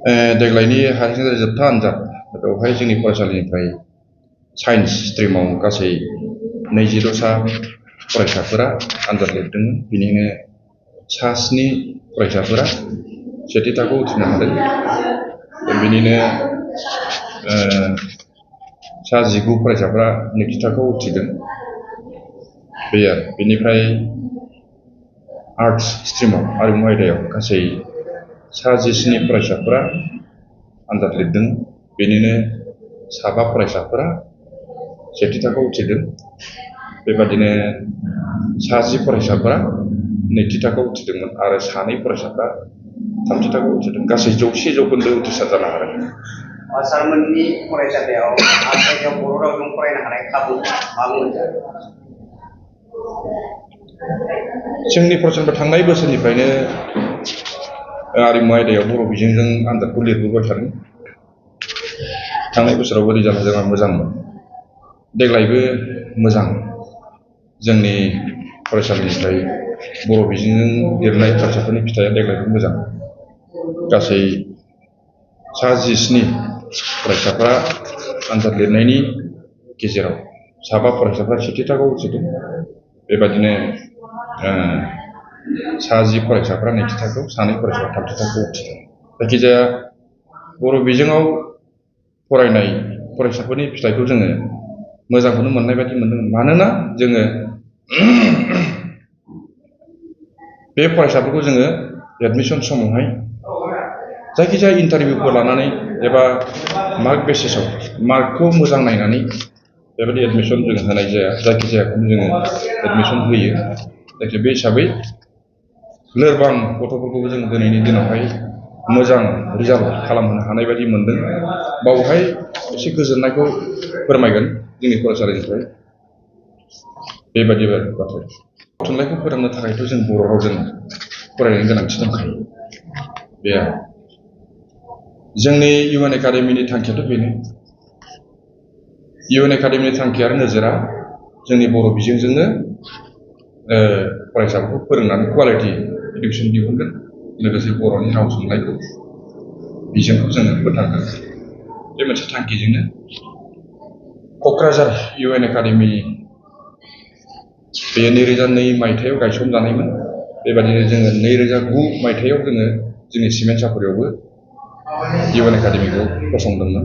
देग्लायनि higher secondary जोबथा आनजाद बेवहाय जोंनि फरायसालिनिफ्राय साइन्स स्ट्रिमाव गासै 22सा फरायसाफोरा आनजाद लिरदोंमोन। बिनिनो सा 7 फरायसाफोरा सेथि थाखोआव उथ्रिनो हादों। बिनिनो सा 19 फरायसाफोरा नैथि थाखोआव उथ्रिदों। बे आरो बेनिफ्राय आर्ट्स स्ट्रिमाव आरिमु आयदायाव गासै सा 17 फरायसाफोरा आनजाद लिरदों। बेनिनो सा 5 फरायसाफोरा सेथि थाखोआव उथ्रिदों। बेबादिनो सा 10 फरायसाफोरा नैथि थाखोआव उथ्रिदोंमोन आरो सा 2 फरायसाफोरा थामथि थाखोआव उथ्रिदों। गासै 100% उथ्रिसार जानो हादों। सारमोननि फरायसालियाव आसामाव बर' रावजों फरायनो हानाय खाबु मामोन? जोंनि फरायसालिनिफ्राय थांनाय बोसोरनिफ्रायनो आरिमु आयदायाव बर' बिजोंजों आनजादखौ लिरबोबाय थादों। थांनाय बोसोरावबो रिजाल्टआ जोंहा मोजांमोन। देग्लायबो मोजां। जोंनि फरायसालिनिफ्राय बर' बिजोंजों लिरनाय फरायसाफोरनि फिथाइया देग्लायबो मोजां। गासै सा 17 फरायसाफोरा आनजाद लिरनायनि गेजेराव सा 5 फरायसाफोरा सेथि थाखोआव उथ्रिदों। बेबादिनो सा 10 फरायसाफोरा नैथि थाखोआव, सा 2 फरायसाफोरा थामथि थाखोआव उथ्रिदों। जायखिजाया बर' बिजोङाव फरायनाय फरायसाफोरनि फिथाइखौ जोङो मोजांखौनो मोननाय बायदि मोनदों। मानोना जोङो बे फरायसाफोरखौ जोङो एडमिसन समावहाय जायखिजाया इन्टारभिउफोर लानानै एबा मार्क बेसिसाव मार्कखौ मोजां नायनानै बेबायदि एडमिसन जों होनाय जाया। जायखिजायाखौनो जोङो एडमिसन होयो। जायखिया बे हिसाबै लोरबां गथ'फोरखौबो जों दिनैनि दिनावहाय मोजां रिजाल्ट खालामहोनो हानाय बायदि मोनदों। बावहाय एसे गोजोननायखौ फोरमायगोन जोंनि फरायसालिनिफ्राय। बेबायदि बाथ्रा थुनलाइखौ फोरोंनो थाखायथ' जों बर' रावजों फरायनायनि गोनांथि दंखायो। बे आरो जोंनि इउएन एकाडेमिनि थांखियाथ' बेनो। इउएन एकाडेमिनि थांखि आरो नोजोरा जोंनि बर' बिजोंजोंनो फरायसाफोरखौ फोरोंनानै कुवालिटि इडुकेसन दिहुनगोन। लोगोसे बर'नि राव थुनलाइखौ बिजोंखौ जोङो फोथांगोन। बे मोनसे थांखिजोंनो क'क्राझार इउएन एकाडेमि बेयो 2002 मायथाइयाव गायसनजानायमोन। बेबादिनो जोङो 2009 मायथाइयाव जोङो जोंनि सिमेन्ट सापरियावबो इउएन एकाडेमिखौ फसंदोंमोन।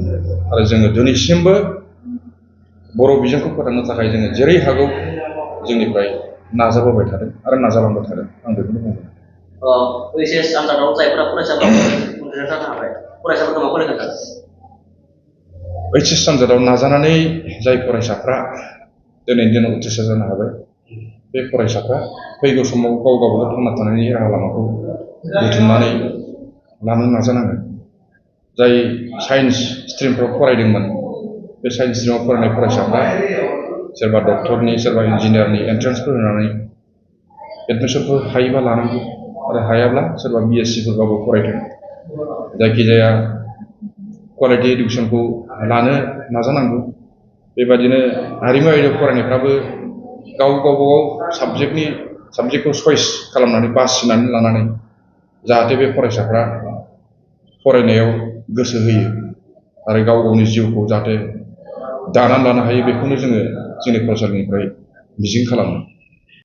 आरो जोङो दिनैसिमबो बर' बिजोंखौ फोथांनो थाखाय जोङो जेरै हागौ जोंनिफ्राय नाजाबोबाय थादों आरो नाजालांबाय थादों। आं बेखौनो बुंगोन। ओइचएस आनजादाव जायफोरा फरायसाफोरा उथ्रिसार जानो हाबाय फरायसाफोरखौ मा फोरोंगोन? ओइचएस आनजादाव नाजानानै जाय फरायसाफ्रा दिनैनि दिनाव उथ्रिसार जानो हाबाय, बे फरायसाफ्रा फैगौ समाव गाव गावबागाव थांना थानायनि राहा लामाखौ बुथुमनानै लानो नाजानांगोन। जाय साइन्स स्ट्रिमफ्राव फरायदोंमोन, बे साइन्स स्ट्रिमाव फरायनाय फरायसाफ्रा सोरबा डक्टरनि सोरबा इन्जिनियारनि एन्ट्रेन्सफोर होनानै एडमिसनखौ हायोबा लानांगौ आरो हायाब्ला सोरबा बिएससिफोरबाबो फरायथों। जायखिजाया कुवालिटि इडुकेसनखौ लानो नाजानांगौ। बेबादिनो हारिमु आयदायाव फरायनायफ्राबो गाव गावबागाव साबजेक्टखौ चइस खालामनानै बासिनानै लानानै जाहाथे बे फरायसाफ्रा फरायनायाव गोसो होयो आरो गाव गावनि जिउखौ जाहाथे दानानै लानो हायो, बेखौनो जोङो जोंनि फरायसालिनिफ्राय मिजिं खालामो।